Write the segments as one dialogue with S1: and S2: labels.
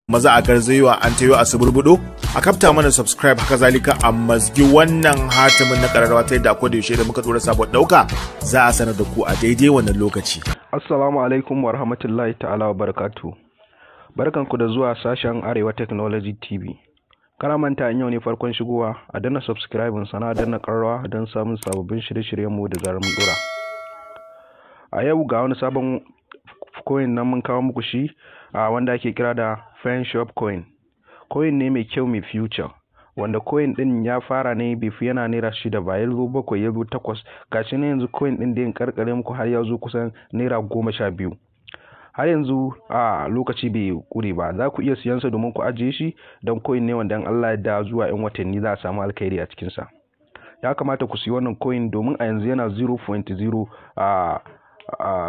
S1: Maza a garzayewa an tayo a suburbudo a kafta mana subscribe, haka zalika a mazgi wannan hatimin na kararrawa ta yadda akwai da yaushe da muka dora sabon dauka za a sanar da ku a daidai wannan lokaci.
S2: Assalamu alaikum wa rahmatullahi ta'ala wa barakatu. Barkanku da zuwa sashen Arewa Technology TV. Kar a manta, in yau ne farkon shigowa, a danna subscribe sana danna kararrawa don samun sababbin shirye-shiryenmu da zarar mun dora. A yau ga wani sabon coin nan mun kawo muku shi, a wanda ake kira da Shop coin. Coin ne mai kyau, mai future, wanda coin din ya fara ne bai fi yana ₦6 ba, ya zo 7, ya zo 8, gashi ne yanzu coin din da yin karkare muku har ya zo kusan ₦12. Har yanzu a lokaci bai kure ba, za ku iya siyan sa domin ku ajiye shi, don coin ne wanda in Allah ya da zuwa 'yan watanni za a samu alkhairi a cikin sa. Ya kamata ku siyi wannan coin domin a yanzu yana 0.0 a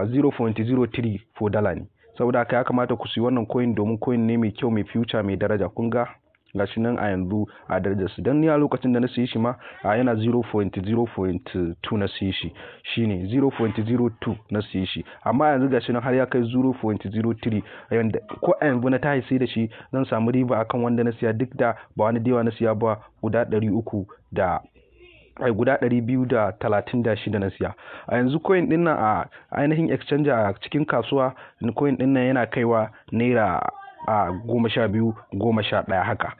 S2: 0.03 for dala ne. Saboda haka ya kamata ku siyi wannan coin domin coin ne mai kyau, mai future, mai daraja. Kun ga gashi nan a yanzu a darajar su, don ni a lokacin da na siyi shi ma a yana 0.0.2 na siyi shi, shine 0.02 na siyi shi, amma yanzu gashi nan har ya kai 0.03, yanda ko a yanzu na tashi sai da shi zan samu riba akan wanda na siya, duk da ba wani dewa na siya ba, guda 300 da ai guda 236 na siya. A yanzu coin din nan a ainihin exchange, a cikin kasuwa, coin din nan yana kaiwa naira a 12, 11 haka,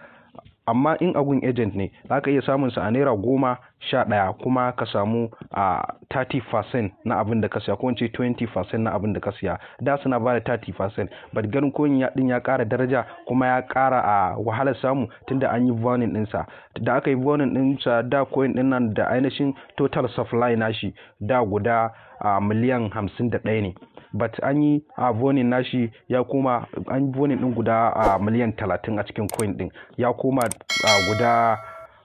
S2: amma in agun agent ne za ka iya samun sa a ₦10, 11, kuma ka samu a 30% na abin da ka siya, ko in ce 20% na abin da ka siya. Da suna ba da 30%, but ganin coin ya din ya ƙara daraja kuma ya ƙara a wahalar samu tunda an yi burning ɗinsa. Da aka yi burning ɗinsa, da coin ɗin nan da ainihin total supply nashi da guda a miliyan 51 ne, but an yi a burning nashi ya koma, an yi burning din guda a miliyan 30 a cikin coin din, ya koma a guda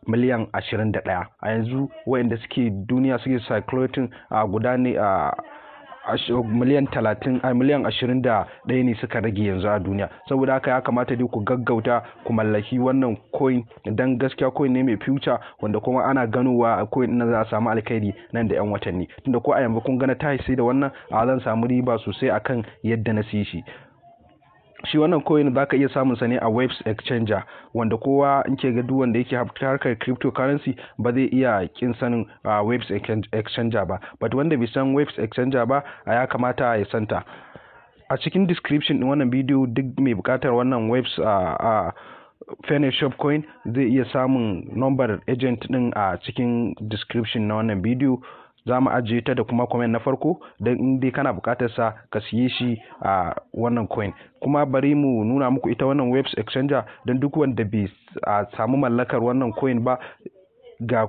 S2: miliyan 21. A yanzu wayanda suke duniya suke circulating a guda ne a miliyan 30, a miliyan 21 ne suka rage yanzu a duniya. Saboda haka ya kamata dai ku gaggauta ku mallaki wannan coin, dan gaskiya coin ne mai future, wanda kuma ana ganowa a coin ɗin za a samu alkhairi nan da yan watanni, tunda ko a yanzu kun gana tashi sai da wannan a zan samu riba sosai akan yadda na siyi shi. Shi wannan coin za ka iya samun sa ne a Waves Exchanger, wanda kowa in ke ga duk wanda yake harkar cryptocurrency ba zai iya kin sanin Waves Exchanger ba, but wanda bai san Waves Exchanger ba, a ya kamata ya santa. A cikin description din wannan bidiyo, duk mai bukatar wannan Waves a Shop coin zai iya samun number agent din a cikin description na wannan bidiyo. Za mu ajiye ta da kuma comment na farko, don in dai kana bukatar sa ka siye shi a wannan coin. Kuma bari mu nuna muku ita wannan Waves Exchanger, don duk wanda bai samu mallakar wannan coin ba, ga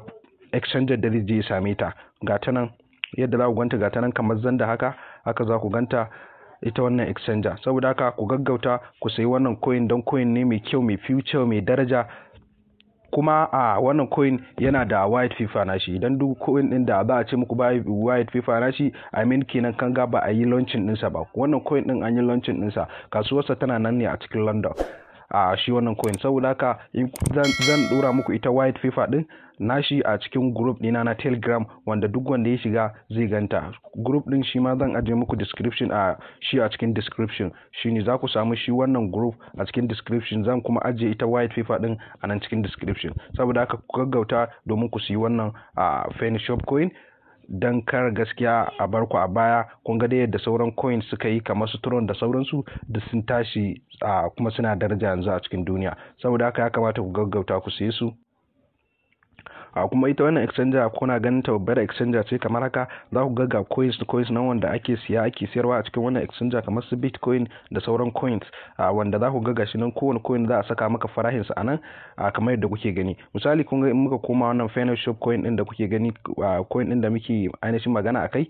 S2: exchanger da zai je ya same ta. Ga ta nan yadda za ku ganta, ga ta nan kamar zanda haka haka za ku ganta ita wannan exchanger. Saboda haka ku gaggauta ku sayi wannan coin, don coin ne mai kyau, mai future, mai daraja. Kuma a wannan coin yana da white paper nashi. Idan duk coin din da za a ce muku ba white paper nashi, I mean kenan kan ga ba a yi launching ɗinsa ba. Wannan coin din an yi launching ɗinsa, kasuwarsa tana nan ne a cikin London a shi wannan coin. Saboda haka zan dora muku ita white paper din nashi a cikin group dina na Telegram, wanda duk wanda ya shiga zai ganta. Group din shi ma zan ajiye muku description a shi a cikin description, shine za ku samu shi wannan group a cikin description. Zan kuma ajiye ita white paper din a nan cikin description. Saboda haka ku gaggauta domin ku siyi wannan a Shop coin, don kar gaskiya a bar ku a baya. Kun ga dai yadda sauran coins suka yi, kamar su Tron da sauransu, da sun tashi kuma suna daraja yanzu a cikin duniya. Saboda haka ya kamata ku gaggauta ku siye su. A kuma ita wannan exchanger, kuna ganin ta babbar exchanger ce kamar haka. Za ku ga ga coins da coins nan wanda ake siya ake siyarwa a cikin wannan exchanger, kamar su Bitcoin da sauran coins, wanda za ku ga gashi nan kowane coin za a saka maka farahin sa anan kamar yadda kuke gani. Misali, kun ga in muka koma wannan Final Shop coin din da kuke gani, coin din da muke ainihin magana akai,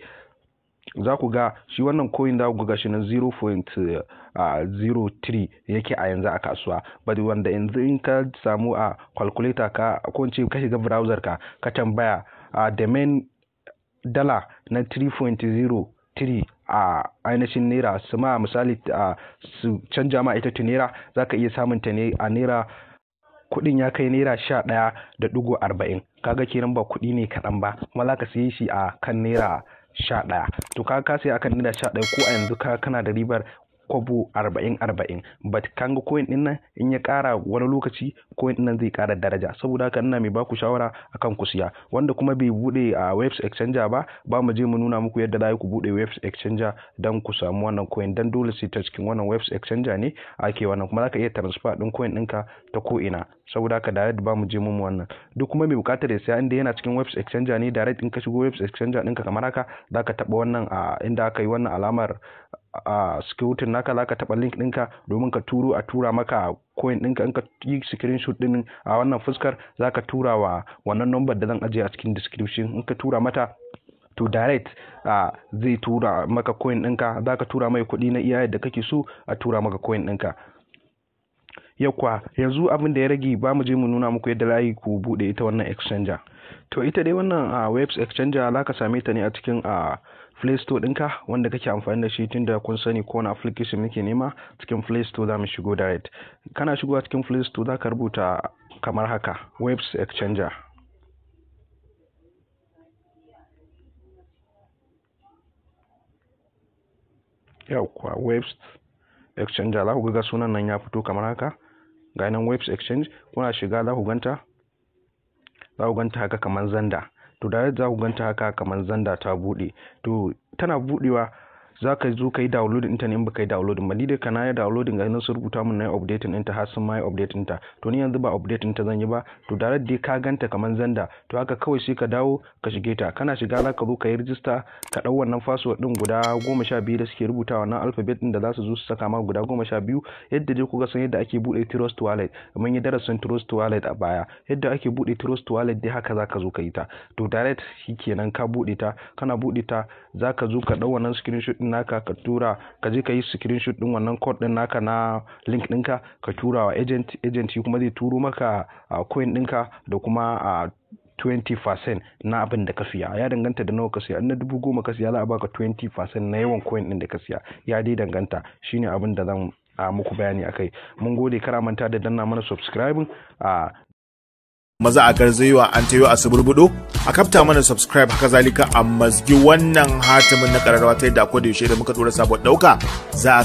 S2: za ku ga shi wannan coin, za ku ga gashi nan 0.03 yake a yanzu a kasuwa. But wanda yanzu in ka samu a calculator ka, ko in ce ka shiga browser ka, ka tambaya a domain dala na 3.03 a ainihin naira, su ma misali su canja ma ita ta naira, za ka iya samun ta ne a naira, kuɗin ya kai ₦11.40. Kaga kenan ba kuɗi ne kaɗan ba, kuma za ka siye shi a kan ₦11. To ka siya akan ₦11, ko a yanzu ka kana da ribar. kwabo 40 40. But kan ga coin din nan in ya kara wani lokaci, coin din nan zai kara daraja. Saboda haka ina mai baku shawara akan ku siya. Wanda kuma bai bude a Waves Exchanger ba, ba mu je mu nuna muku yadda za ku bude Waves Exchanger dan ku samu wannan coin, dan dole sai ta cikin wannan Waves Exchanger ne ake wannan. Kuma zaka iya transfer din coin ɗinka ta ko ina. Saboda haka direct ba mu je mu wannan. Duk kuma mai bukatar ya siya, inda yana cikin Waves Exchanger ne, direct in ka shigo Waves Exchanger ɗinka kamar haka, zaka taɓa wannan a inda aka yi wannan alamar a security naka, zaka taɓa link ɗinka domin ka turo a tura maka coin ɗinka. In ka yi screenshot ɗin a wannan fuskar, zaka tura wa wannan number da zan ajiye a cikin description. In ka tura mata, to direct zai tura maka coin ɗinka. Zaka tura mai kuɗi na iya yadda kake so a tura maka coin ɗinka. Yakwa, yanzu abin da ya rage, ba mu je mu nuna muku yadda layi ku bude ita wannan exchanger. To ita dai wannan a Waves Exchanger za ka same ta ne a cikin a Play Store ɗinka wanda kake amfani da shi, tunda kun sani ko wani application muke nema cikin Play Store za mu shigo direct. Kana shigowa cikin Play Store, za ka rubuta kamar haka: Waves Exchanger. Yawwa, Waves Exchanger, za ku ga sunan nan ya fito kamar haka. Ga nan Waves Exchange, kuna shiga za ku ganta haka kamar Xender. To direct za ku ganta haka kamar Xender ta bude. To tana budewa, za ka zo ka yi download ɗinta ne in baka yi downloading ba. Ni dai kana yi downloading, ga nan sun rubuta mun na yi updating ɗinta, har sun ma yi update ɗinta. To ni yanzu ba update ɗinta zan yi ba. To direct dai ka ganta kamar Xender, to haka kawai sai ka dawo ka shige ta. Kana shiga, za ka zo ka yi register, ka ɗau wannan password ɗin guda 12 da suke rubuta, wannan alphabet ɗin da za su zo su saka ma guda 12. Yadda dai kuka san yadda ake buɗe Trust Wallet, mun yi darasin Trust Wallet a baya, yadda ake buɗe Trust Wallet dai haka za ka zo ka yi ta. To direct shikenan ka buɗe ta. Kana buɗe ta, za ka zo ka ɗau wannan screenshot ɗin naka ka tura, ka je ka yi screenshot ɗin wannan code ɗin naka na link ɗinka, ka tura wa agent. Agent shi kuma zai turo maka coin ɗinka da kuma a 20% na abin da ka siya. Ya danganta da nawa ka siya. In na 10,000 ka siya, za a baka 20% na yawan coin ɗin da ka siya. Ya dai danganta. Shine abin da zan a muku bayani akai. Mun gode, kar manta da danna mana subscribing a
S1: Maza a garzayewa an tayo a suburbudo a kafta mana subscribe, haka zalika a mazgi wannan hatimin na kararrawa ta yadda akwai da yaushe da muka dora sabon dauka za a